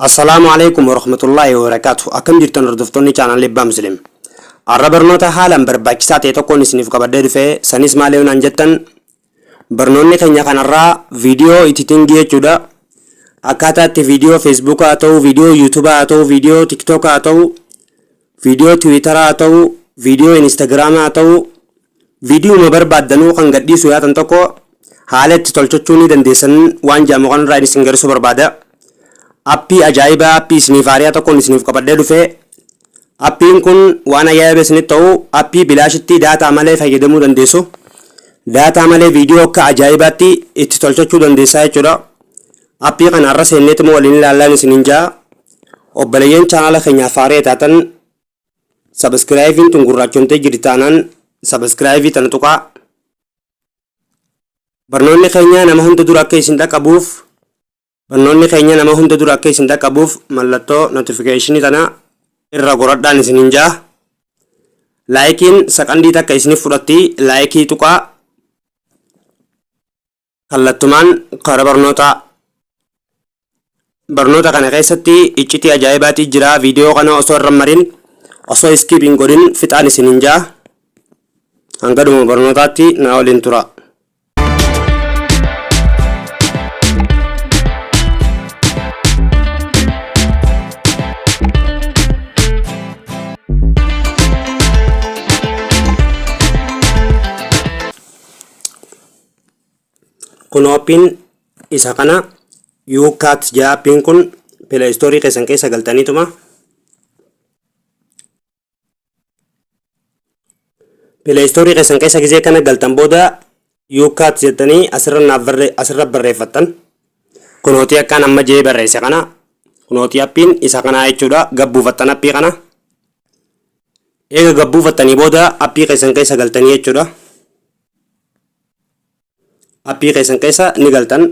Assalaamu Aleeykum Warahmatullaahi Wabarakaatuh Akkam jirtan hordoftoonni chaanaalii Abbaa Muslim. Har'a barnoota haalaan barbaachisaa ta'e tokkoon isiniif qabadhee dhufe. Sanis maal yoo naan jettan, barnoonni keenya kanarraa viidiyoo ititingii jechuudha. Akkaataa itti viidiyoo feesbuukaa haa ta'u, viidiyoo yuutuubaa haa ta'u, viidiyoo tiktookaa haa ta'u, viidiyoo tiwiitaraa haa ta'u, viidiyoo inistaagiraamaa haa ta'u, viidiyuma barbaaddanuu kan gadhiisu yaatan tokko haala itti tolchachuu ni dandeessan waan jedhamu kanarraa isin garsiisuu barbaada. Appii ajaa'ibaa, appii isiniif haariyaa tokkoon isiniif qabadhee dhufe. Appiin kun waan ajaa'iba isinitti ta'u, appii bilaashitti daataa malee fayyadamuu dandeessu. Daataa malee viidiyoo akka ajaa'ibaatti itti tolchachuu dandeessaa jechuudha. Appii kana har'a seenneetuma waliin ilaallaan isiniin ja'a. Obboleeyyan chaanaala keenyaaf haaree taatan, sabiskiraayiviin tun gurraachomtee jirti taanaan sabiskiraayivii tana tuqaa. Barnoonni keenya nama hunda dura akka isin dhaqqabuuf Barnoonni keenya nama hunda dura akka isin dhaqqabuuf mallattoo notification tana irra goradhaan isinin ja'a. Laayikiin saqandii takka isinif fudhatti, laayikii tuqaa. Kallattumaan kara barnootaa. Barnoota kana keessatti iccitii ajaa'ibaatii jira. Viidiyoo kana osoo irra marin, osoo skip hin godhin fixaan isinin ja'a. Hanga dhuma barnootaatti na waliin tura. Kun appiin isa kana, YouCut jedha. Appiin kun Play Store keessan keessa galtaniituma Play Store keessan keessa gizee kana galtan booda YouCut jettanii asirra naaf barre asirra barreeffattan. Kunootii akkaan amma jee barreesse kana, kunootii appiin isa kanaa jechuudha. Gabbuufattan appii kana. Eega gabbuufattanii booda appii keessan keessa galtanii jechuudha. Appii keessan keessa ni galtan.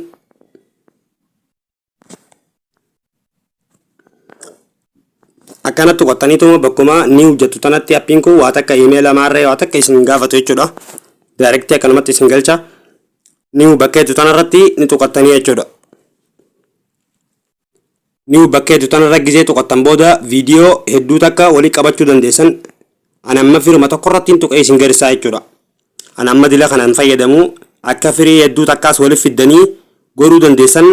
Akkanatti tuqattaniituma bakkuma ni hojjettu tanatti appiin kun waa takka iimeela maarree waa takka isin gaafatu jechuudha. Daayirektii akkanumatti isin galcha. New bakka jettu tanarratti ni tuqattanii jechuudha. New bakka jettu tanarra gizee tuqattan booda viidiyoo hedduu takka walii qabachuu dandeessan. Ani amma firuma tokko irratti hin tuqee isin garsiisaa jechuudha. Ani amma dila kanaan fayyadamu, akka firii hedduu takkaas waliif fiddanii godhuu dandeessan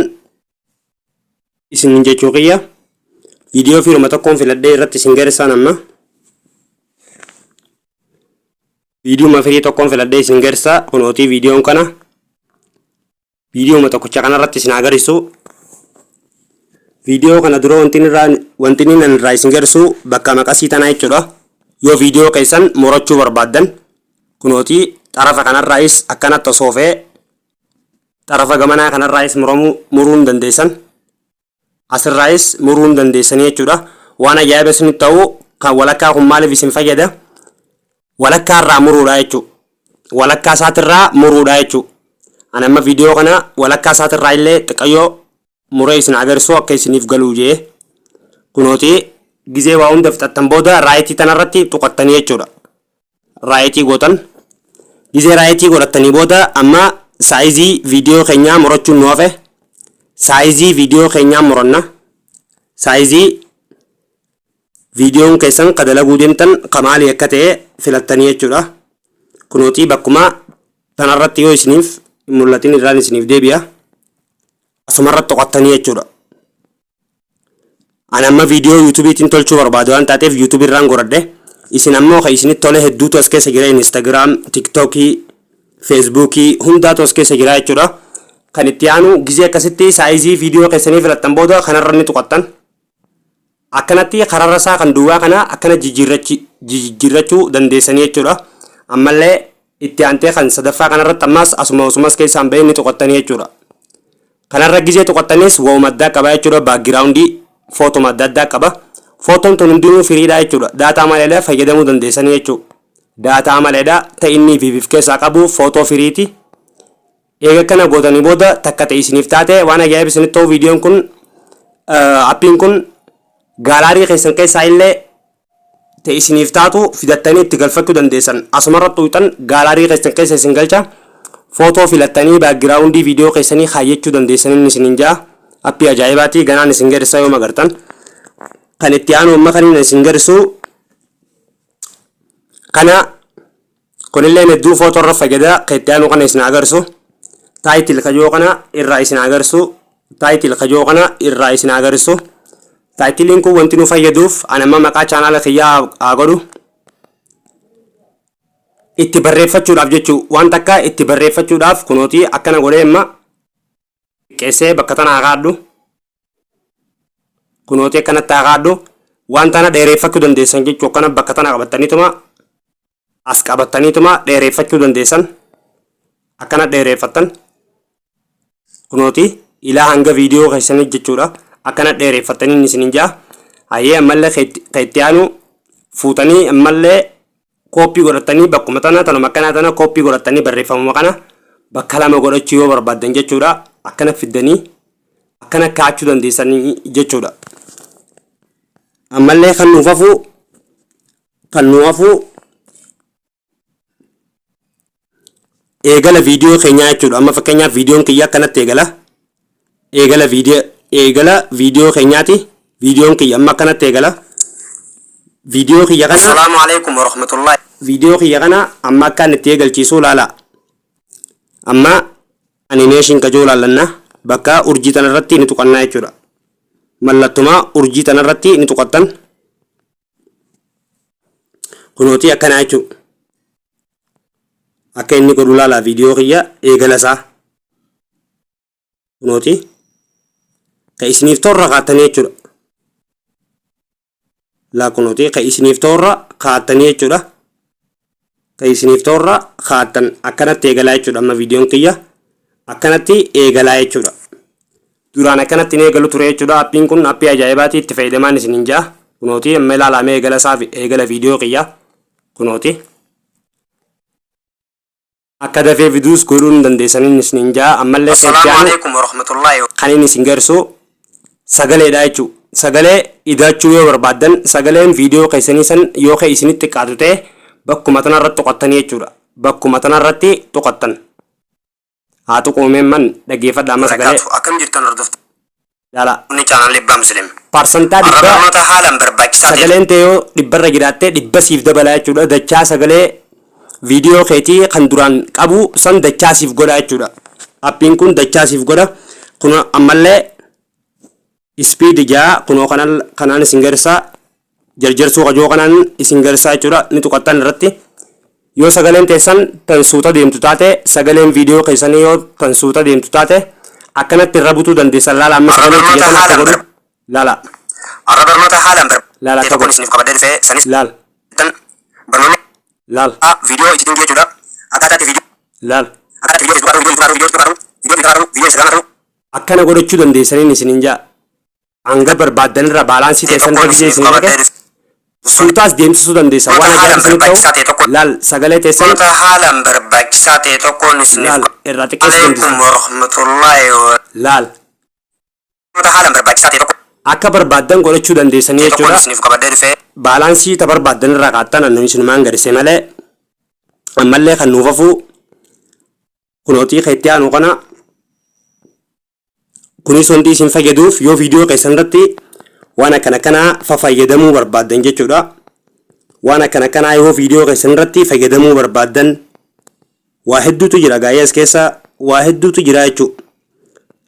isin jechuu kiyya. Viidiyoo firuma tokkoon filadhee irratti isin garsiisaan amma. Viidiyuma firii tokkoon filadhee isin garsiisa. Kunootii viidiyoon kana. Viidiyooma tokkicha kanarratti isin agarsiisu. Viidiyoo kana dura wanti inni irraa wanti inni nan irraa isin garsiisu bakka maqasii tanaa jechuudha. Yoo viidiyoo keessan murachuu barbaaddan, kunootii xarafa kanarraayis akkanatti osoo fe'ee xarafa gamanaa kanarraayis muramuu muruu hin dandeessan. Asirraayis muruu hin dandeessanii jechuudha. Waan ajaa'iba isinitti ta'u, kan walakkaa kun maaliif isin fayyada? Walakkaa irraa muruudha jechuudha. Walakkaa isaatirraa muruudha jechuudha. Ani amma viidiyoo kana walakkaa isaatirraa illee xiqqayyoo muree isin agarsiisu akka isiniif galuu jee. Kunooti gizee waa hunda fixattan booda raayitii tanarratti tuqattanii jechuudha. Raayitii gootan. Gizee raayitii godhattanii booda amma saayizii viidiyoo keenyaa murachuun nu hafe. Saayizii viidiyoo keenyaa muranna. Saayizii viidiyoon keessan ka dalaguu deemtan ka maalii akka ta'e filattanii jechuudha. Kunootii bakkuma tanarratti yoo isiniif hin mul'atin irraan isiniif deebi'a. Asumarratti tuqattanii jechuudha. Ani amma viidiyoo yuutuubiitiin tolchuu barbaadu waan taateef yuutuubii irraan godhadhe. Isin ammoo kan isinitti tole hedduutu as keessa jira: Instagram, Tiktookii, Feesbuukii hundaatu as keessa jira jechuudha. Kan itti aanu gizee akkasitti saayizii viidiyoo keessanii filattan booda kanarra ni tuqattan. Akkanatti kararra isaa kan duwwaa kana akkana jijjiirrachuu dandeessanii jechuudha. Ammallee itti aantee kan sadaffaa kanarratti ammas asuma osumas keessaan bahee ni tuqattanii jechuudha. Kanarra gizee tuqattanis waa'uma addaa qaba jechuudha. Baakgiraawundii footoma adda addaa qaba. Footoon tun hundinuu firiidha jechuudha. Daataa maleedha fayyadamuu dandeessanii jechuudha. Daataa maleedha ta'e inni fi keessaa qabu footoo firiiti. Eega akkana gootanii booda takka ta'e isiniif taate, waan ajaa'iba isinitti ta'u, viidiyoon kun, appiin kun gaalaarii keessan keessaa illee ta'e isiniif taatu fidattanii itti galfachuu dandeessan. Asumarra tuqxan, gaalaarii keessan keessa isin galcha. Footoo filattanii baakgiraawundii viidiyoo keessanii kaayyachuu dandeessan inni isiniin ja'a. Appii ajaa'ibaati ganaan isin garsiisa yoo magartan. Kan itti aanu amma kan inni isin garsiisu kana. Kunilleen hedduu footoo irra fayyada. Kan itti aanu kana isin agarsiisu. Title kajoo kana irraa isin agarsiisu. Title kajoo kana irraa isin agarsiisu. Titleiin kun wanti nu fayyaduuf ani amma maqaa chaanaala kiyyaa haa godhu. Itti barreeffachuudhaaf jechuu, waan takka itti barreeffachuudhaaf kunooti akkana godhee amma qeessee bakka tana haa kaadhu. Kunooti akkanatti haa kaadhu. Waan tana dheereeffachuu dandeessan jechuu, akkana bakka tana qabattaniituma, as qabattaniituma dheereeffachuu dandeessan. Akkana dheereeffattan kunooti ilaa hanga viidiyoo keessanii jechuudha. Akkana dheereeffattanii isinin jaa. Hayyee, ammallee kan itti aanu fuutanii ammallee copy godhatanii bakkuma tana tanuma akkanaa tana copy godhatanii barreeffamuma kana bakka lama godhachuu yoo barbaaddan jechuudha, akkana fiddanii akkana kaa'achuu dandeessanii jechuudha. Ammallee kan nuuf hafu eegala viidiyoo keenyaa jechuudha. Amma fakkeenyaaf viidiyoon kiyya akkanatti eegala. Eegala viidiyoo keenyaati. Viidiyoon kiyya amma akkanatti eegala. Viidiyoo kiyya kana Assalaamu alaikum warahmatullahi. Viidiyoo kiyya kana amma akkaan itti eegalchiisuu ilaala. Amma animation kajoo ilaallanna, bakka urjii tanarratti ni tuqannaa jechuudha. Mallattuma urjii tanarratti ni tuqattan. Kunootii akkanaa jechuudha. Akka inni godhu ilaala, viidiyoo kiyya eegala isaa. Kunooti ka isiniif toorra kaattanii jechuudha. Laa, kunooti ka isiniif toorra kaattanii jechuudha. Ka isiniif toorra kaattan akkanatti eegalaa jechuudha. Amma viidiyoon kiyya akkanatti eegalaa jechuudha. Duraan akkanatti hin eegalu ture jechuudha. Appiin kun appii ajaa'ibaati, itti fayyadamaan isiniin jaa. Kunooti amma ilaalamee eegala isaa, eegala viidiyoo kiyya kunooti. Akka dafee fiduus godhuu hin dandeessaniin isiniin jaa. Ammallee kan itti Assalaamu aanu alaikum warahmatullahi. kan inni isin garsiisu sagaleedha jechuudha. Sagalee ida'achuu yoo barbaaddan, sagaleen viidiyoo keessanii san yoo ka'e isinitti xiqqaatu ta'e, bakkuma tanarratti tuqattanii jechuudha. Bakkuma tanarratti tuqattan. Haa tuquumeen man dhaggeeffadha amma sagalee. Barakaatu, akkam jirtan hordoftoonni Laala. chaanaalii Abbaa Muslim? Parsantaa Har'a 100 barnoota haalaan barbaachisaa ta'e sagaleen ta'e yoo dhibbarra jiraatte 100 siif dabala jechuudha. Dachaa sagalee viidiyoo keetii kan duraan qabu san dachaa siif godha jechuudha. Appiin kun dachaa siif godha. Kun ammallee speed jaa, kunoo kanaan kanaan isin garsiisa. Jarjarsuu kajoo kanaan isin garsiisa jechuudha. Ni tuqattan irratti. Yoo sagaleen teessan tan suuta deemtu taate, sagaleen viidiyoo keessanii yoo tan suuta deemtu taate, akkanatti irra butuu dandeessan. Laala amma Har'a sagalee barnoota xiyya akka haalaan godhu. Laala. Har'a barnoota haalaan Laala ta'e akka tokkoon godhu. isiniif qabadhee dhufee sanis Laal. barnoonni Laal. viidiyoo editing jechuudha. Akkaataa itti viidiyoo Laal. akkaataa itti viidiyoo Facebook haa ta'u, viidiyoo YouTube haa ta'u, viidiyoo Twitter haa ta'u, viidiyoo Instagram haa ta'u. Akkana godhachuu dandeessaniin isiniin jaa. Hanga barbaaddan irra balance ta'e teessan irra tokkoon gisee isiniif isin dhaqe qabadhee dhufe. suutaas deemsisuu dandeessa. Barnoota Waan ajaa'iba haalaan isinitti barbaachisaa ta'e ta'u tokko laal sagalee teessan barnoota haalaan barbaachisaa ta'e tokkoon isiniif laal irraa xiqqeessuu alaikum dandeessan. warahmatullahi wa Laal. Barnoota haalaan barbaachisaa ta'e tokko Akka barbaaddan godhachuu dandeessanii ta'e tokkoon jechuudha. isiniif qabadhee dhufee. Balance ta barbaaddan irraa kaattan annan isinumaan gadise malee. Ammallee kan nuuf hafu kunootii kan itti aanu kana. Kunis wanti isin fayyaduuf yoo viidiyoo keessan irratti waan akkana akkanaa fayyadamuu barbaaddan jechuudha. Waan akkana akkanaa yoo viidiyoo keessan irratti fayyadamuu barbaaddan, waa hedduutu jira gaa'ee, as keessa waa hedduutu jira jechuudha.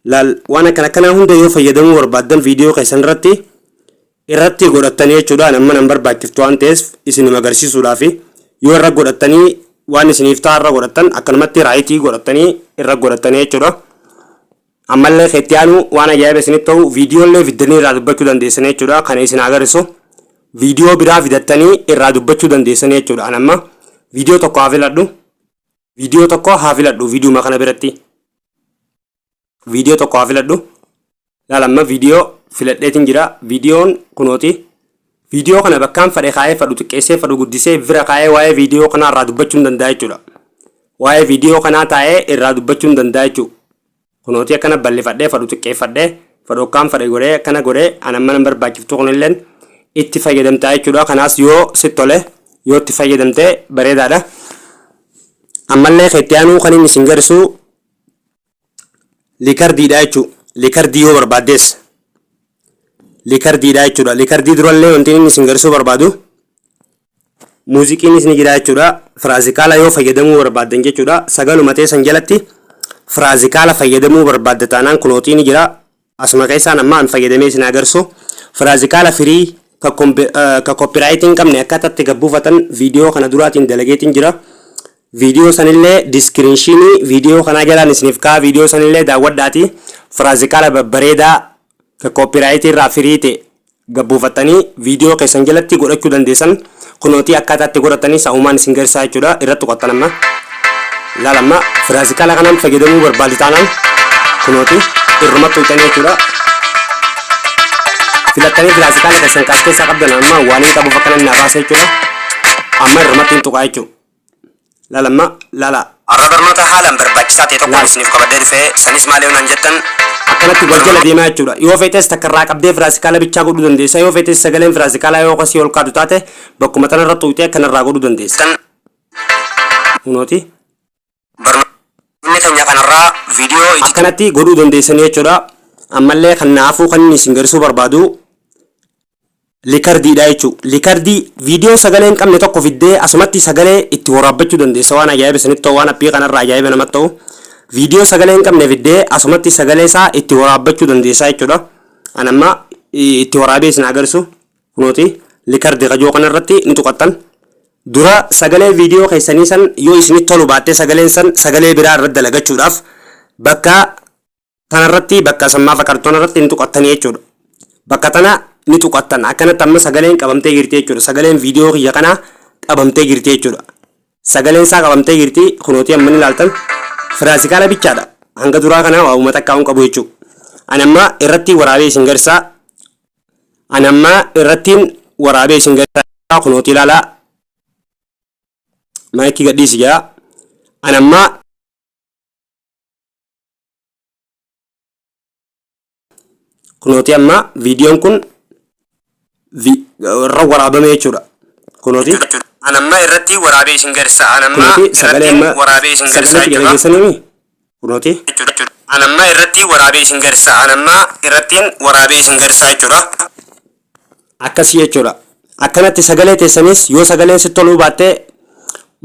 Laal, waan akkana akkanaa hunda yoo fayyadamuu barbaaddan viidiyoo keessan irratti godhattanii jechuudha. Amma nan barbaachiftu waan ta'eef isinuma agarsiisuudhaaf yoo irra godhattanii waan isiniif ta'a irra godhattan, akkanumatti right godhattanii irra godhattanii jechuudha. Ammallee keetti aanu waan ajaa'iba isinitti ta'u viidiyoolee fiddanii irraa dubbachuu dandeessanii jechuudha. Kana isin agarsiisu viidiyoo biraa fidattanii irraa dubbachuu dandeessanii jechuudha. Ani amma viidiyoo tokko haa filadhu. Viidiyoo tokko haa filadhu viidiyuma kana biratti. Viidiyoo tokko haa filadhu. Laal, amma viidiyoo filadheetiin jira. Viidiyoon kunooti. Viidiyoo kana bakkaan fadhe kaa'ee, fadhu xiqqeessee, fadhu guddisee bira kaa'ee waa'ee viidiyoo kanaa irraa dubbachuu hin danda'a jechuudha. Waa'ee viidiyoo kanaa taa'ee irraa dubbachuu hin danda'a jechuudha. Kunooti akkana bal'ifadhee, fadhu xiqqeeffadhee, fadhu akkaan fadhe godhee, akkana godhee an amma nan barbaachiftu kunilleen itti fayyadamtaa jechuudha. Kanaas yoo sitti tole, yoo itti fayyadamte bareedaadha. Ammallee kan itti aanu kan inni isin garsiisu recordiidha jechuudha. Likardii yoo barbaaddes likardiidha jechuudha. Likardii durallee wanti inni isin garsiisuu barbaadu muuziqiinis ni jira jechuudha. Firaazikaala yoo fayyadamuu barbaaddan jechuudha. Sagaluma teessan jalatti firaazikaala fayyadamuu barbaadda taanaan kunootii ni jira. Asuma keessaan amma an fayyadamee isin agarsiisu firaazikaala firii ka copyright hin qabne akkaataa itti gabbuufatan viidiyoo kana duraatiin dalageetiin jira. Viidiyoo sanillee diskiriinshinii viidiyoo kanaa jalaan isiniif ka'a, viidiyoo sanillee daawwadhaati firaazikaala babbareedaa ka copyright irraa firii ta'e gabbuufattanii viidiyoo keessan jalatti godhachuu dandeessan. Kunootii akkaataa itti godhatanii sa'umaan isin garsiisaa jechuudha. Irratti tuqattan amma laala, amma firaazikaala kanaan fayyadamuu barbaadu taanaan kunootii irrumatti tuqxanii jechuudha. Filattanii firaazikaala keessan kaas keessaa qabdan, amma waan hin qabuuf akkana naa baasa jechuudha. Amma irrumatti hin tuqaa jechuudha. Laala amma, laala. Har'a barnoota haalaan barbaachisaa ta'e tokkoon Laal. isiniif qabadhee dhufee, sanis maal yoo naan jettan, Akkanatti wal jala deemaa jechuudha. Yoo feetes takka irraa qabdee firaasikaala bichaa godhuu dandeessa. Yoo feetes sagaleen firaasikaalaa yoo kasii ol kaatu taate bakkuma tanarra tuqxee akkanarraa godhuu dandeessa. Tan Kunooti. Barnoonni keenya kanarraa viidiyoo itti Akkanatti godhuu dandeessanii jechuudha. Ammallee kan naafuu kan inni isin garsiisuu barbaadu likardiidha jechuudha. Likardii viidiyoo sagalee hin qabne tokko fiddee asumatti sagalee itti waraabbachuu dandeessa. Waan ajaa'iba isinitti ta'u, waan appii kanarraa ajaa'iba namatti ta'u. Viidiyoo sagalee hin qabne fiddee asumatti sagalee isaa itti waraabbachuu dandeessa jechuudha. An amma itti waraabee isin agarsiisu kunooti likardi kajoo kanarratti ni tuqattan. Dura sagalee viidiyoo keessanii san yoo isinitti tolu baattee sagaleen san sagalee biraa irratti dalagachuudhaaf bakka tanarratti, bakka sammaa fakkaatu tanarratti ni tuqattanii jechuudha. Bakka tana ni tuqattan, akkanatti amma sagaleen qabamtee jirti jechuudha. Sagaleen viidiyoo kiyya kanaa qabamtee jirti jechuudha. Sagaleen isaa qabamtee jirti, kunootii amma ni ilaaltan firaasikaala bichaadha. Hanga duraa kana waa uummata akka qabu jechuudha. Ani amma irratti waraabee isin garsiisa. Ani amma irrattiin waraabee isin garsiisa, kunootii ilaalaa. Maayikii gadhiisi jaa. Ani amma kunooti amma viidiyoon kun irra waraabame jechuudha. Kunooti. An amma irratti waraabee isin garsiisa. An amma Kunooti sagalee irratti amma waraabee isin garsiisa sagalee kiyya jechuudha. dhageessanii kunooti. An amma irratti waraabee isin garsiisa. An amma irrattiin waraabee isin garsiisa jechuudha. Akkasii jechuudha. Akkanatti sagalee teessanis yoo sagaleen sitti toluu baatte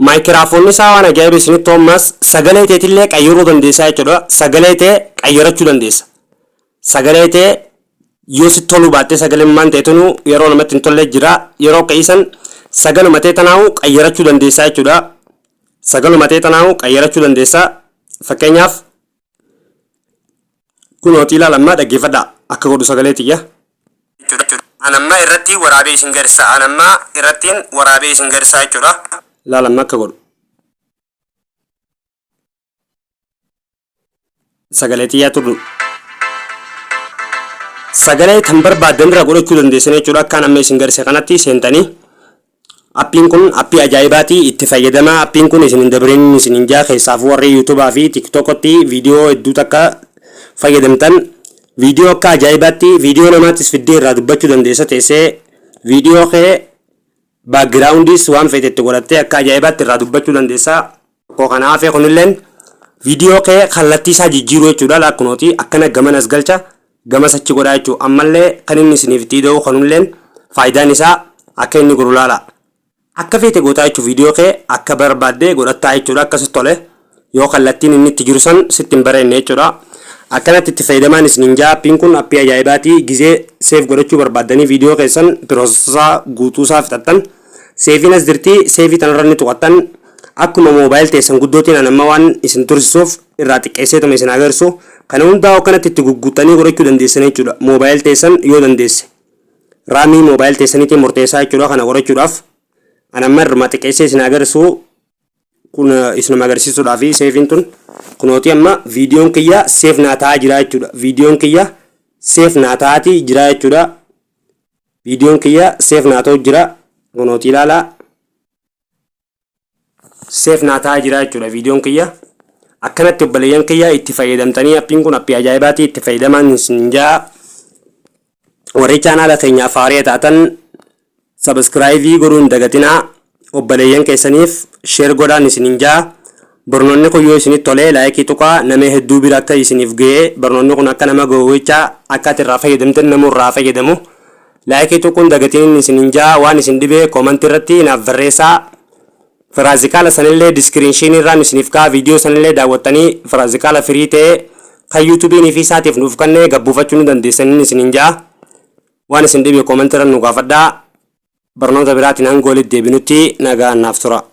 maayikiraafoonni isaa waan ajaa'iba isinitti ammas sagalee teetillee qayyaruu dandeessaa jechuudha. Sagalee tee qayyarachuu dandeessa. Sagalee tee yoo sitti toluu baatte sagaleen maan ta'e tunuu yeroo namatti hin tolle jira, yeroo qa'isan sagaluma tee tanaa'u qayyarachuu dandeessaa jechuudha. Sagaluma tee tanaa'u qayyarachuu dandeessa. Fakkeenyaaf kunootii ilaalammaa, dhaggeeffadhaa akka godhu sagalee tiyya. An amma irratti waraabee isin garsiisa. An amma irrattiin waraabee isin garsiisa jechuudha. Ilaalamma akka godhu. Sagalee xiyyaa turru. Sagalee kan barbaaddan irra godhachuu dandeessan jechuudha. Akkaan amma isin garsiise kanatti seentanii. Appiin kun appii ajaa'ibaati, itti fayyadamaa. Appiin kun isin hin dabarin isin hin jaa, keessaafuu warri yuutubaa fi tiktookotti viidiyoo hedduu takka fayyadamtan viidiyoo akka ajaa'ibaatti viidiyoo namaattis fiddee irraa dubbachuu dandeessa. Teessee viidiyoo kee baakgiraawundiis waan feete itti godhattee akka ajaa'ibaatti irraa dubbachuu dandeessa. Tokko kana hafee kunilleen viidiyoo kee kallattii isaa jijjiiruu jechuudha. Laakkunooti akkana gaman as galcha, gamas achi godhaa jechuudha. Ammallee kan inni isiniif itti ida'u kanulleen faayidaan isaa akka inni godhu laala. Akka feete gootaa jechuudha, viidiyoo kee akka barbaadde godhattaa jechuudha. Akkasitti tole yoo kallattiin inni itti jiru san sitti hin bareenne jechuudha. Akkanatti itti fayyadamaan isiniin jaa, appiin kun appii ajaa'ibaati. Gizee save godhachuu barbaaddanii viidiyoo keessan piroosesaa guutuusaa fixattan seeviin as jirti, seevii tanarra ni tuqattan. Akkuma mobile teessan guddootiin an amma waan isin tursiisuuf irraa xiqqeesseetuma isin agarsiisu. Kana hundaa akkanatti itti gugguuttanii godhachuu dandeessan jechuudha. Mobile teessan yoo dandeesse. Raamii mobile teessaniitiin murteessaa jechuudha kana godhachuudhaaf. An amma irruma xiqqeessee isin agarsiisu kun isinuma agarsiisuudhaaf seeviin tun kunooti amma viidiyoon kiyya save naa ta'aa jira jechuudha. Viidiyoon kiyya save naa ta'aatii jira jechuudha. Viidiyoon kiyya save naa ta'u jira, kunooti ilaalaa. Save naa ta'aa jira jechuudha viidiyoon kiyya. Akkanatti obboleeyyan kiyya itti fayyadamtanii, appiin kun appii ajaa'ibaati, itti fayyadamaan isin jaa. Warri chaanaala keenyaaf haaraa taatan subscribe godhuu hin dagatinaa, obboleeyyan keessaniif share godhaan isinin jaa. Barnoonni kun yoo isinitti tolee like tuqaa, nama hedduu bira akka isiniif ga'ee, barnoonni kun akka nama ga'u jecha, akka ati irraa fayyadamtan nama irraa fayyadamu. Like tuquun dagatiin isinin jaa. Waan isin dhibee comment irratti naaf barreessaa. Firaazikaala sanillee description irraan isiniif ka'a. Viidiyoo sanillee daawwattanii firaazikaala free ta'ee kan YouTubeiin fi isaatiif nuuf kennee gabbuufachuu ni dandeessanii isinin jaa. Waan isin dhibe comment irra nu gaafadhaa. Barnoota biraatiin hanga walitti deebinutti nagaan naaf tura.